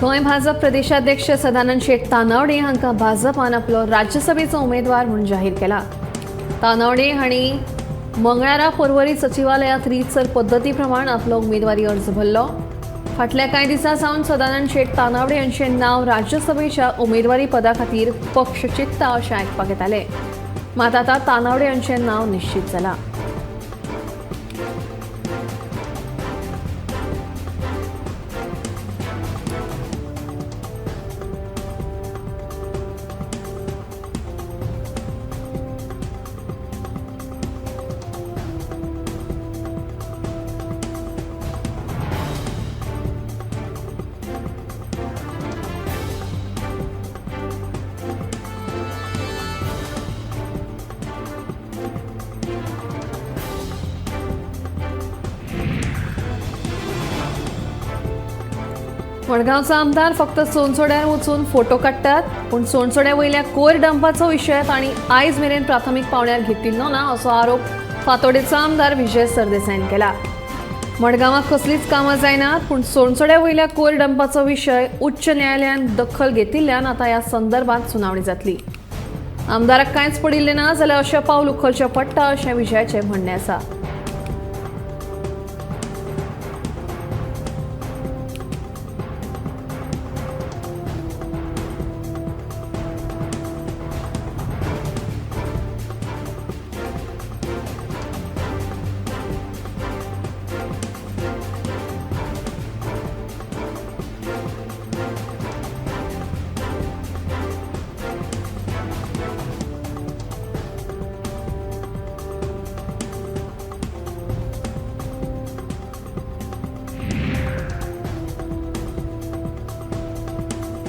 गोंय भाजप प्रदेशाध्यक्ष सदानंद शेट तानावडे हांकां भाजपान आपलो राज्यसभेचो उमेदवार म्हूण जाहीर केला। तानावडे हांणी मंगळारा पर्वरी सचिवालयांत रीतसर पद्दती प्रमाण आपलो उमेदवारी अर्ज भरलो। फाटल्या कांय दिसां सावन सदानंद शेट तानावडे हांचें नांव राज्यसभेच्या उमेदवारी पदा खातीर पक्ष चिंतता अशें आयकपाक येतालें। मात आतां तानावडे हांचें नांव निश्चित जालां। मडगांवचा आमदार फक्त सोनसोड्यार वचून फोटो काडटात, पूण सोनसोड्या वयल्या कोयर डंपाचो विशय तांणी आयज मेरेन प्राथमीक पावंड्यार घेतिल्लो ना असो आरोप फातोडेचो आमदार विजय सरदेसायान केला। मडगांवाक कसलीच कामां जायनात, पूण सोनसोड्या वयल्या कोयर डंपाचो विशय उच्च न्यायालयान दखल घेतिल्ल्यान आतां ह्या संदर्भात सुनावणी जातली। आमदाराक कांयच पडिल्लें ना जाल्यार अशें पावल उखलचें पडटा अशें विजयाचें म्हणणें आसा।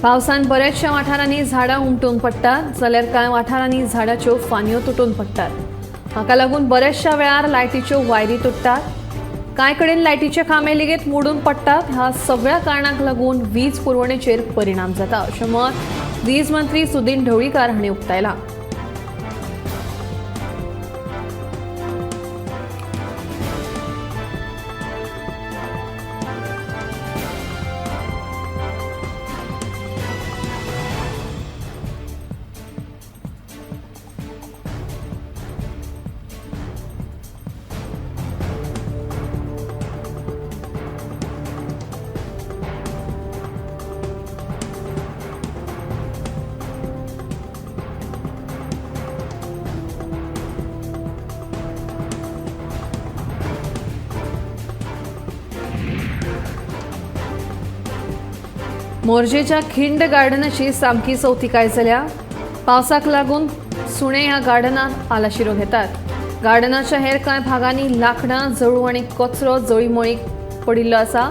पावसान बऱ्याचशा वाठारांनी झाडां उमटून पडटात, जाल्यार कांय वाठारांनी झाडाच्यो फांदयो तुटून पडटात। हाका लागून बऱ्याचशा वेळार लायटीच्यो वायरी तुटतात, कांय कडेन लायटीचे खांबे लेगीत मोडून पडटात। ह्या सगळ्या कारणांक लागून वीज पुरवणेचेर परिणाम जाता अशें मत वीज मंत्री सुदिन ढवळीकार हांणी उक्तायलां। मोरजेच्या खिंड गार्डनाची सामकी सवतिकाय जाल्या। पावसाक लागून सुणे ह्या गार्डनात आलाशिरो घेतात। गार्डनाच्या हेर कांय भागांनी लाकडां, जळू आनी कचरो जळीमळीक पडिल्लो आसा।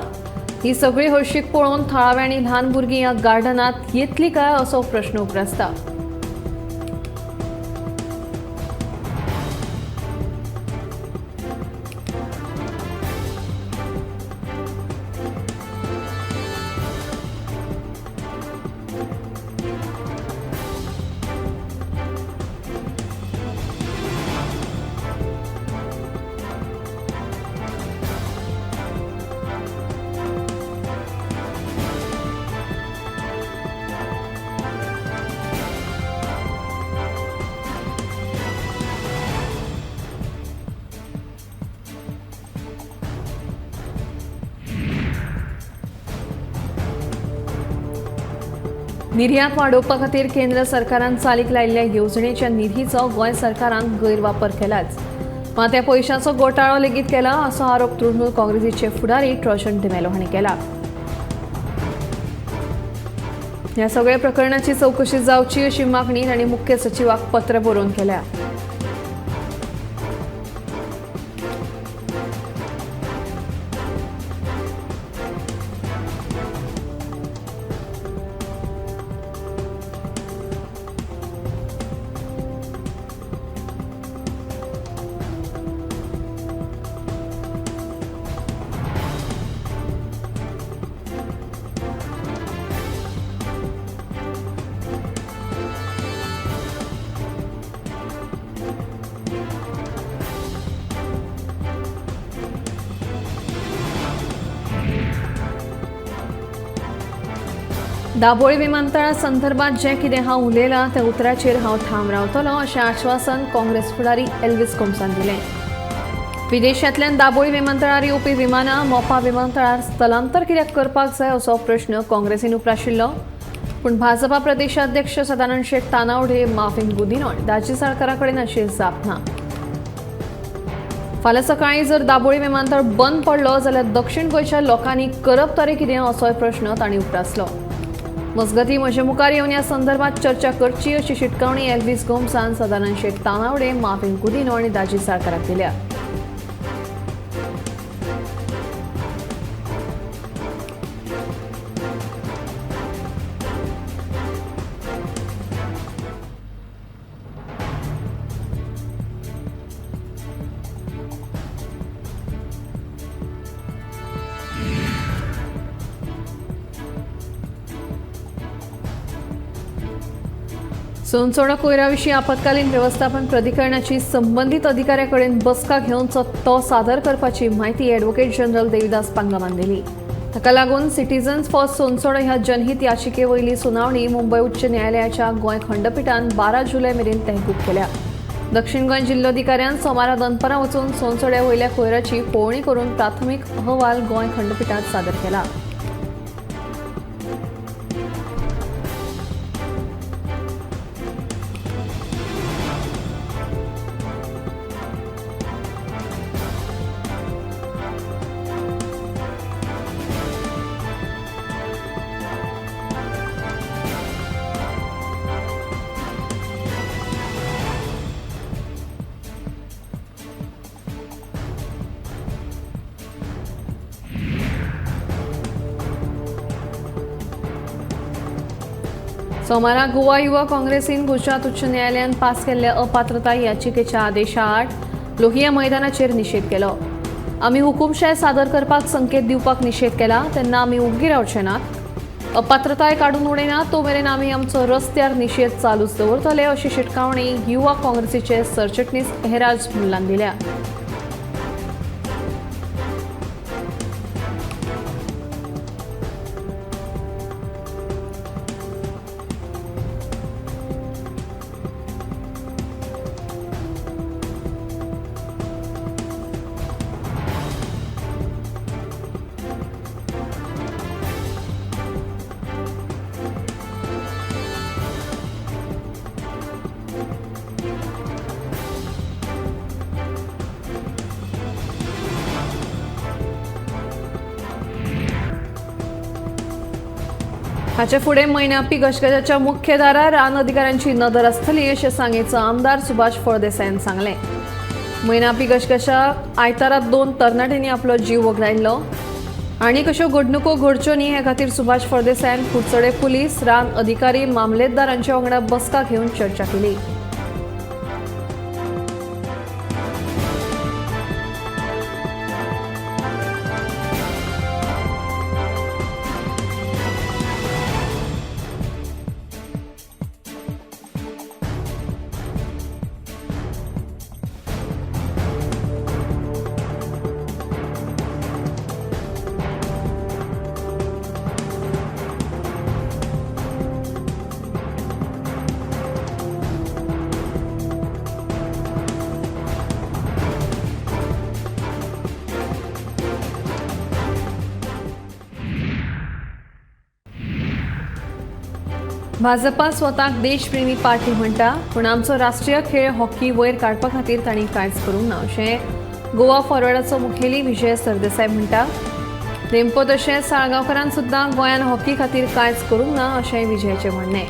ही सगळी हळशीक पळोवन थळावे आनी ल्हान भुरगीं ह्या गार्डनात येतली काय असो प्रश्न उप्रासता। निर्यात वाडोवपा खातीर केंद्र सरकारान चालीक लायिल्ल्या येवजणेच्या निधीचो गोंय सरकारान गैरवापर केलाच, मात त्या पयशांचो घोटाळो लेगीत केला असो आरोप तृणमूल काँग्रेसीचे फुडारी ट्रोजन डिमेलो हांणी केला। ह्या सगळ्या प्रकरणाची चवकशी जावची अशी मागणी तांणी मुख्य सचिवाक पत्र बरोवन केल्या। दाबोळी विमानतळा संदर्भात जें कितें हांव उलयलां त्या उतराचेर हांव ठाम रावतलो अशें आश्वासन काँग्रेस फुडारी एल्विस गोम्सान दिलें। विदेशांतल्यान दाबोळी विमानतळार येवपी विमानां मोपा विमानतळार स्थलांतर कित्याक करपाक जाय असो प्रश्न काँग्रेसीन उप्राशिल्लो। पूण भाजपा प्रदेशाध्यक्ष सदानंद शेट तानावडे, माफिन गुदिन्हो आनी दाजी साळकारा कडेन अशी जाप ना। फाल्यां सकाळीं जर दाबोळी विमानतळ बंद पडलो जाल्यार दक्षिण गोंयच्या लोकांनी करप तरी कितें असोय प्रश्न तांणी उप्रासलो। मजगतीं म्हजे मुखार येवन ह्या संदर्भात चर्चा करची अशी शिटकावणी एल्विस गोम्सान सदानंद शेट तानावडे, माफिन गुदिन्हो आनी दाजी साळकाराक दिल्या। सोनसोडा कोयरा विशीं आपत्कालीन व्यवस्थापन प्राधिकरणाची संबंधित अधिकाऱ्याकडेन बसका घेवन तो सादर करपाची म्हायती ॲडव्होकेट जनरल देविदास पांगलामान दिली। ताका लागून सिटीजन्स फॉर सोनसोडा ह्या जनहित याचिके वयली सुनावणी मुंबय उच्च न्यायालयाच्या गोंय खंडपिठान 12 जुलय मेरेन तहकूब केल्या। दक्षिण गोंय जिल्लोधिकाऱ्यान सोमारा दनपरां वचून सोनसोड्या वयल्या कोयराची पळोवणी करून प्राथमीक अहवाल गोंय खंडपिठांत सादर केला। सोमारा गोवा युवा काँग्रेसीन गुजरात उच्च न्यायालयान पास केल्ल्या अपात्रताय याचिकेच्या आदेशा आड लोहिया मैदानाचेर निशेध केलो। आमी हुकुमशाय सादर करपाक संकेत दिवपाक निशेध केला तेन्ना आमी ओग्गी रावचे नात। अपात्रताय काडून उडयना तो मेरेन आमी आमचो रस्त्यार निशेध चालूच दवरतले अशी शिटकावणी युवा काँग्रेसीचे सरचिटणीस एहराज मुल्लान दिल्या। हाचे फुडें मैनापी घसघश्याच्या मुख्य दारार रान अधिकाऱ्यांची नदर आसतली अशें सांगेचो आमदार सुभाष फळदेसायान सांगलें। मैनापी घसघश्याक आयतारा 2 तरणाट्यांनी आपलो जीव वगडायल्लो आनी अश्यो घडणुको घडच्यो न्ही हे खातीर सुभाष फळदेसायान कुडचडे पुलीस, रान अधिकारी, मामलेदारांच्या वांगडा बसका घेवन चर्चा केली। भाजपा स्वताक देशप्रेमी पार्टी म्हणटा, पूण आमचो राष्ट्रीय खेळ हॉकी वयर काडपा खातीर तांणी कांयच करूंक ना अशें गोवा फॉरवर्डाचो मुखेली विजय सरदेसाय म्हणटा। नेमको तशें साळगांवकारान सुद्दां गोंयान हॉकी खातीर कांयच करूंक ना अशें विजयाचें म्हणणें।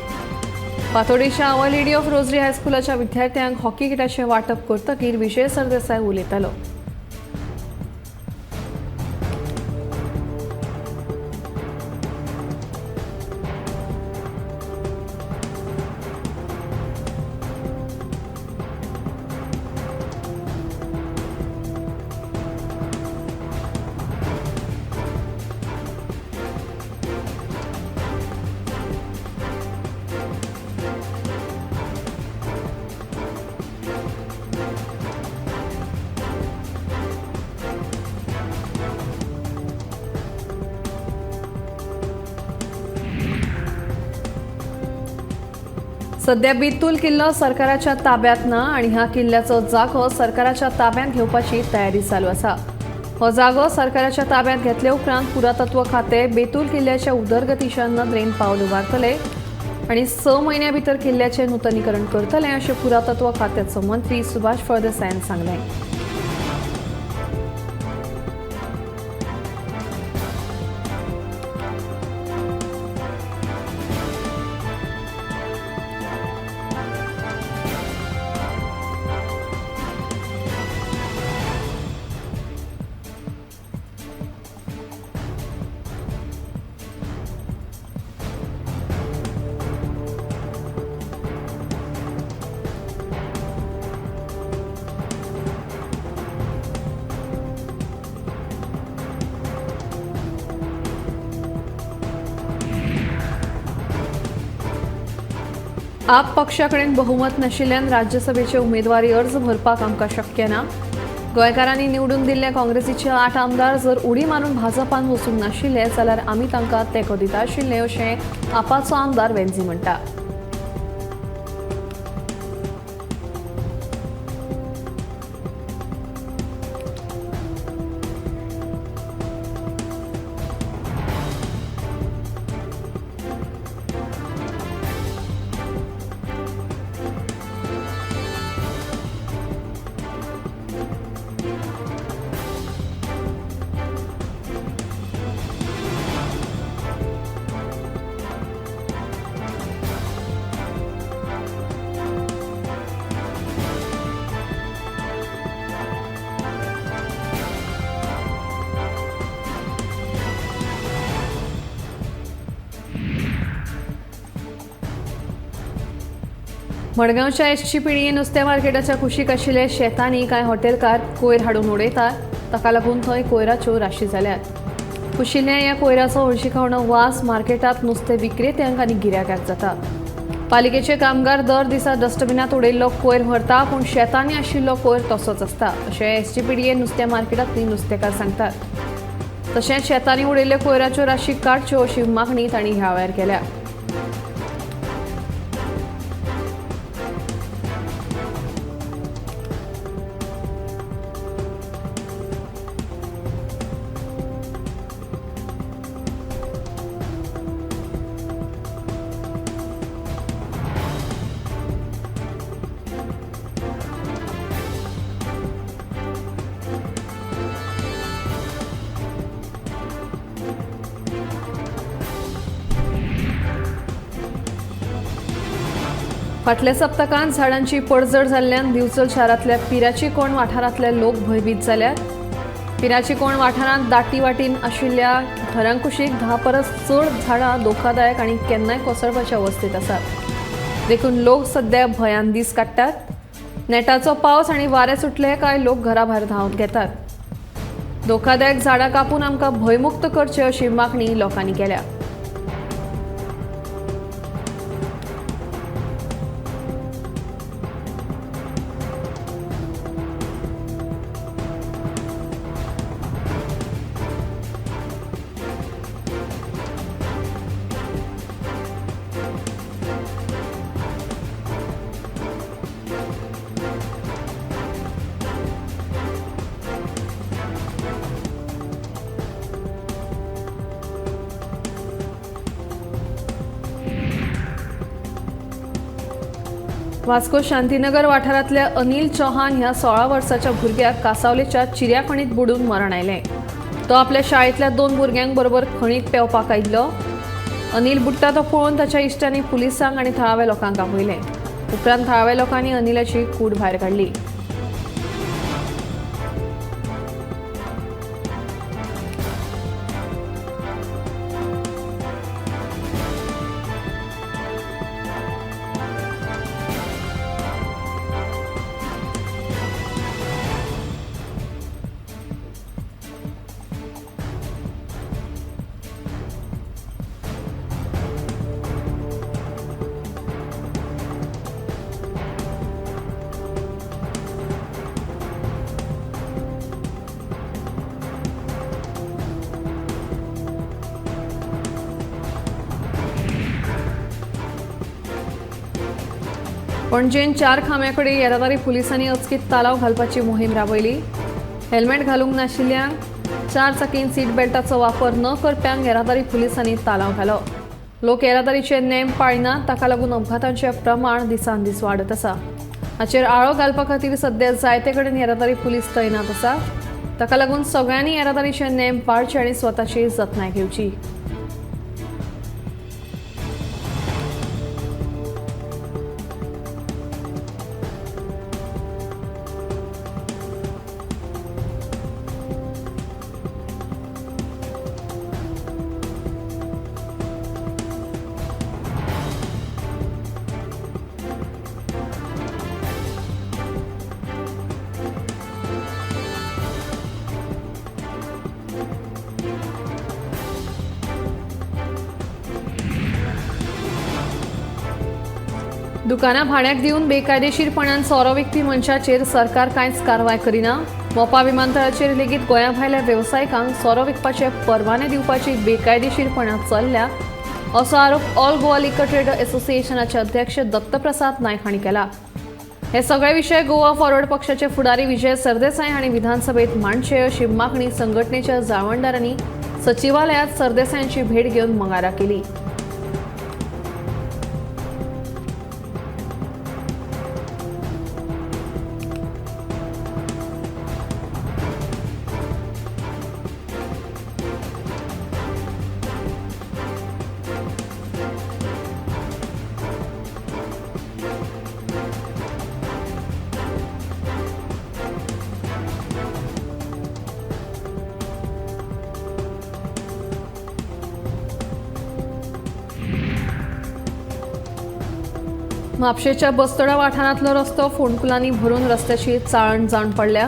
फातोडेच्या our lady of rosary हायस्कुलाच्या विद्यार्थ्यांक हॉकी किटाचें वांटप करतकीर विजय सरदेसाय उलयतालो। सध्या बेतूल किल्लो सरकाराच्या ताब्यांत ना आनी ह्या किल्ल्याचो जागो सरकाराच्या ताब्यांत घेवपाची तयारी चालू आसा। हो जागो सरकाराच्या ताब्यांत घेतले उपरांत पुरातत्व खातें बेतूल किल्ल्याच्या उदरगतीच्या नदरेन पावल उबारतले आनी 6 म्हयन्या भितर किल्ल्याचें नुतनीकरण करतले अशें पुरातत्व खात्याचो मंत्री सुभाष फळदेसायान सांगलें। आप पक्षाकडेन बहुमत नाशिल्ल्यान राज्यसभेचे उमेदवारी अर्ज भरपाक आमकां शक्य ना। गोंयकारांनी निवडून दिल्ले काँग्रेसीचे 8 आमदार जर उडी मारून भाजपान वचूंक नाशिल्ले जाल्यार आमी तांकां तेंको दिता आशिल्ले अशें आपाचो आमदार वेन्झी म्हणटा। मडगांवच्या एसजीपीडीए नुस्त्या मार्केटाच्या कुशीक आशिल्ल्या शेतांनी कांय हॉटेलकार कोयर हाडून उडयतात, ताका लागून थंय कोयराच्यो राशी जाल्यात। कुशिल्ल्या ह्या कोयराचो हळशिकावणो वास मार्केटांत नुस्तें विक्रेत्यांक आनी गिरायकांक जाता। पालिकेचे कामगार दर दिसा डस्टबिनांत उडयल्लो कोयर व्हरता, पूण शेतांनी आशिल्लो कोयर तसोच आसता अशें एसजीपीडीए नुस्त्या मार्केटांतली नुस्तेकार सांगतात। तशेंच शेतांनी उडयल्ल्या कोयराच्यो राशी काडच्यो अशी मागणी तांणी ह्या वेळार केल्या। फाटल्या सप्तकांत झाडांची पडझड जाल्ल्यान दिवचल शारांतल्या पिराची कोण वाठारांतले लोक भंयभीत जाल्यात। पिराची कोण वाठारांत दाटी वाटीन आशिल्ल्या घरांकुशीक 10 परस चड झाडां धोकादायक आनी केन्नाय कोसळपाच्या अवस्थेत आसात, देखून लोक सध्या भंयान दीस काडटात। नेटाचो पावस आनी वारें सुटले काय लोक घरा भायर धांवत घेतात। धोकादायक झाडां कापून आमकां भंयमुक्त करचे अशी मागणी लोकांनी केल्या। वास्को शांतीनगर वाठारांतल्या अनिल चौहान ह्या 16 वर्साच्या भुरग्याक कासावलेच्या चिऱ्या खणीत बुडून मरण आयलें। तो आपल्या शाळेंतल्या 2 भुरग्यांक बरोबर खणीत पेंवपाक आयिल्लो। अनिल बुडटा तो पळोवन ताच्या इश्टांनी पुलिसांक आनी थळाव्या लोकांक आपयलें। उपरांत थळाव्या लोकांनी अनिलाची कूड भायर काडली। पणजेन 4 खांब्या कडेन येरादारी पुलिसांनी अचकीत तालाव घालपाची मोहीम राबयली. हेल्मेट घालूंक नाशिल्ल्यांक, 4 चाकीन सीट बेल्टाचो वापर न करप्यांक येरादारी पुलिसांनी तालाव घालो. लोक येरादारीचे नेम पाळिनात, ताका लागून अपघातांचें प्रमाण दिसान दीस वाडत आसा. हाचेर आळो घालपा खातीर सध्या जायते कडेन येरादारी पुलीस तैनात आसा. ताका लागून सगळ्यांनी येरादारीचे नेम पाळचे आनी स्वताची जतनाय घेवची. दुकानां भाड्याक दिवन बेकायदेशीरपणान सोरो विकपी मनशाचेर सरकार कांयच कारवाय करिना. मोपा विमानतळाचेर लेगीत गोंया भायल्या वेवसायिकांक सोरो विकपाचे परवाने दिवपाची बेकायदेशीरपणां चल्ल्या असो आरोप ऑल गोवा लिकर ट्रेडर असोसिएशनाचे अध्यक्ष दत्तप्रसाद नायक हांणी केला. हे सगळे विशय गोवा फॉरवर्ड पक्षाचे फुडारी विजय सरदेसाय हांणी विधानसभेत मांडचे अशी मागणी संघटनेच्या जाळवणदारांनी सचिवालयात सरदेसायांची भेट घेवन मंगारा केली. म्हापशेच्या बस्तोडा वाठारांतलो रस्तो फोंडकुलांनी भरून रस्त्याची चाळण जावन पडल्या.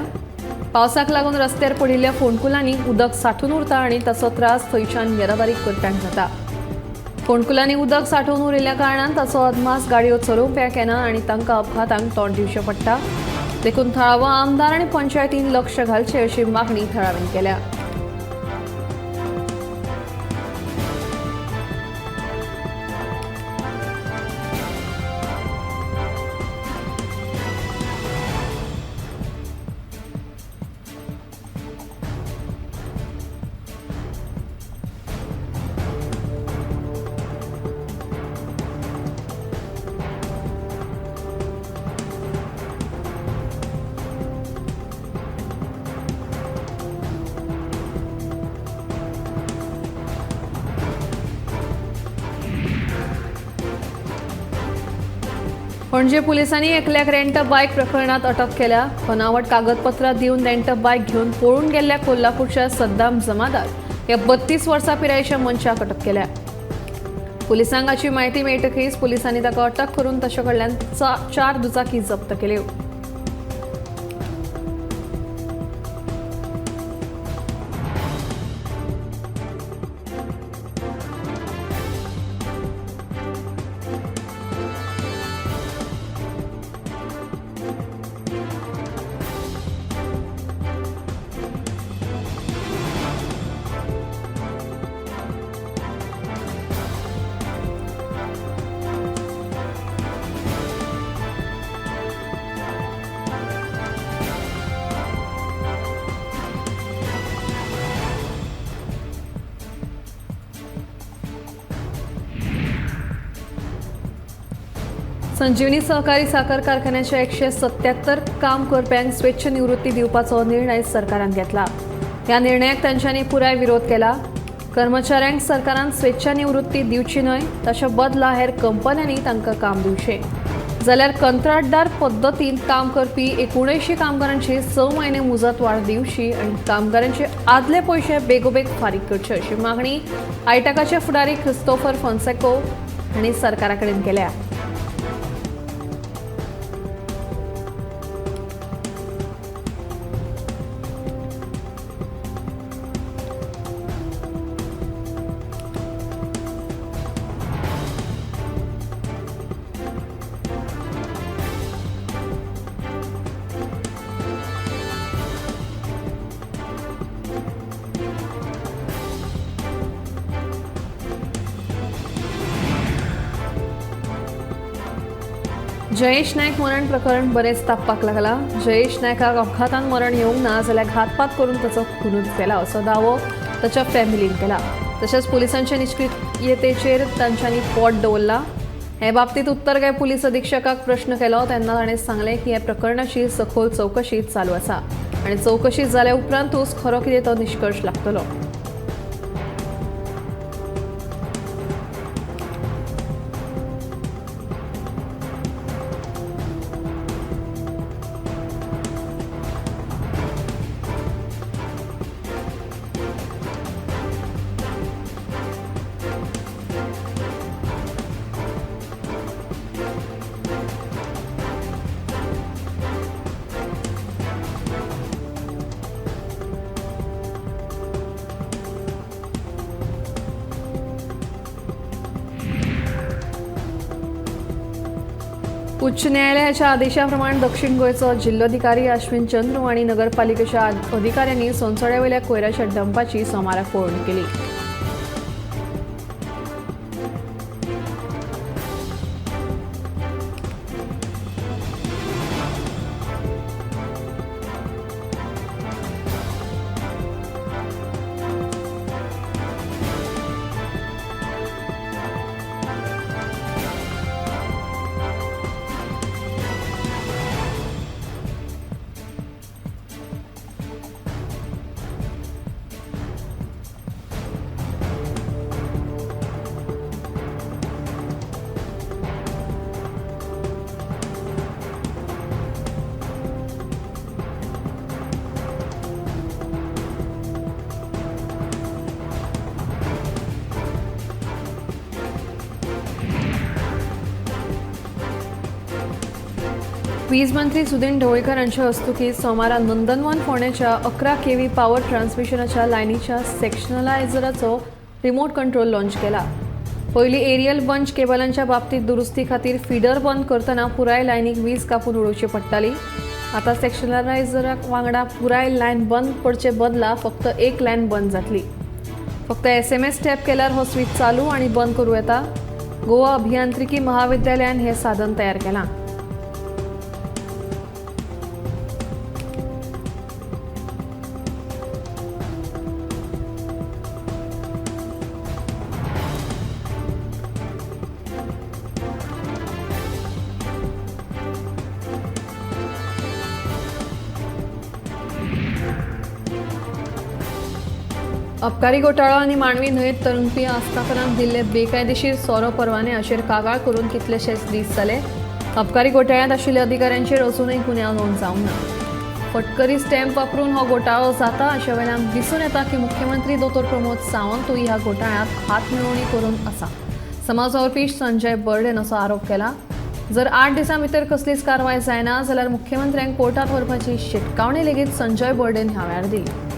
पावसाक लागून रस्त्यार पडिल्ल्या फोंडकुलांनी उदक सांठून उरता आनी ताचो त्रास थंयच्यान येरादारी करप्यांक जाता. फोंडकुलांनी उदक सांठोवन उरिल्ल्या कारणान ताचो अदमास गाडयो चलोवप्यांक येना आनी तांकां अपघातांक तोंड दिवचें पडटा. देखून थळावो आमदार आनी पंचायतीन लक्ष घालचें अशी मागणी थळाव्यांनी केल्या. पणजे पुलिसांनी एकल्याक रेंट बायक प्रकरणात अटक केल्या. बनावट कागदपत्रां दिवन रेंट बायक घेवन पळून गेल्ल्या कोल्हापूरच्या सद्दाम जमादार ह्या 32 वर्सां पिरायेच्या मनशाक अटक केल्या. पुलिसांक हाची म्हायती मेळटकीच पुलिसांनी ताका अटक करून ताचे कडल्यान 4 दुचाकी जप्त केल्यो. संजीवनी सहकारी साखर कारखान्याच्या 177 काम करप्यांक स्वेच्छ निवृत्ती दिवपाचो निर्णय सरकारान घेतला. ह्या निर्णयाक तांच्यांनी पुराय विरोध केला. कर्मचाऱ्यांक सरकारान स्वेच्छा निवृत्ती दिवची न्हय, ताच्या बदला हेर कंपन्यांनी तांकां काम दिवचें. जाल्यार कंत्राटदार पद्दतीन काम करपी 79 कामगारांची 6 म्हयने मुजत वाड दिवची आनी कामगारांचे आदले पयशे बेगोबेग फारीक करचे अशी मागणी आयटकाचे फुडारी क्रिस्तोफर फोन्सेको हांणी सरकारा कडेन केल्या. जयेश नायक मरण प्रकरण बरेंच तापपाक लागला। जयेश नायकाक अपघातान मरण येवंक ना जाल्यार घातपात करून ताचो खुनूच केला असो दावो ताच्या फॅमिलीन केला। तशेंच पुलिसांच्या निश्क्रियतेचेर तांच्यांनी पोट दवरला। हे बाबतीत उत्तर गोंय पुलीस अधीक्षकाक प्रश्न केलो तेन्ना ताणें सांगलें की ह्या प्रकरणाची सखोल चवकशी चालू आसा आनी चवकशी जाल्या उपरांतूच खरो कितें तो निश्कर्श लागतलो। उच्च न्यायालयाच्या आदेशाप्रमाणे दक्षिण गोंयचो जिल्लोधिकारी अश्विन चंद्रू आनी नगरपालिकेच्या अधिकाऱ्यांनी सोनसड्यावेल्या कोयराच्या डंपाची सोमारा पळोवणी केली। वीज मंत्री सुदिन ढवळीकर हांच्या हस्तुकीं सोमारा नंदनवन फोंडेच्या 11 केव्ही पावर ट्रान्समिशनाच्या लायनीच्या सेक्शनलायझराचो रिमोट कंट्रोल लॉन्च केला। पयलीं एरियल बंच केबलांच्या बाबतीत दुरुस्ती खातीर फिडर बंद करतना पुराय लायनीक वीज कापून उडोवची पडटाली। आतां सेक्शनलायझराक वांगडा पुराय लायन बंद पडचे बदला फक्त एक लायन बंद जातली। फक्त SMS tap केल्यार हो स्विच चालू आनी बंद करूं येता। गोवा अभियांत्रिकी महाविद्यालयान हें साधन तयार केलां। अबकारी घोटाळो आनी मांडवी न्हंयेत तरंगपी आस्थापनांक दिल्ले बेकायदेशीर सोरो परवाने हाचेर कागाळ करून कितलेशेच दीस जाले। अबकारी घोटाळ्यांत आशिल्ल्या अधिकाऱ्यांचेर अजूनय गुन्यांव नोंद जावंक ना। फटकरी स्टॅम्प वापरून हो घोटाळो जाता अशें वेल्यान दिसून येता की मुख्यमंत्री दोतोर प्रमोद सावंतूय ह्या घोटाळ्यांत हात मेळोवणी करून आसा। समाज वावुरपी संजय बर्डेन असो आरोप केला। जर 8 दिसां भितर कसलीच कारवाय जायना जाल्यार मुख्यमंत्र्यांक कोर्टात व्हरपाची शिटकावणी लेगीत संजय बर्डेन ह्या वेळार दिली।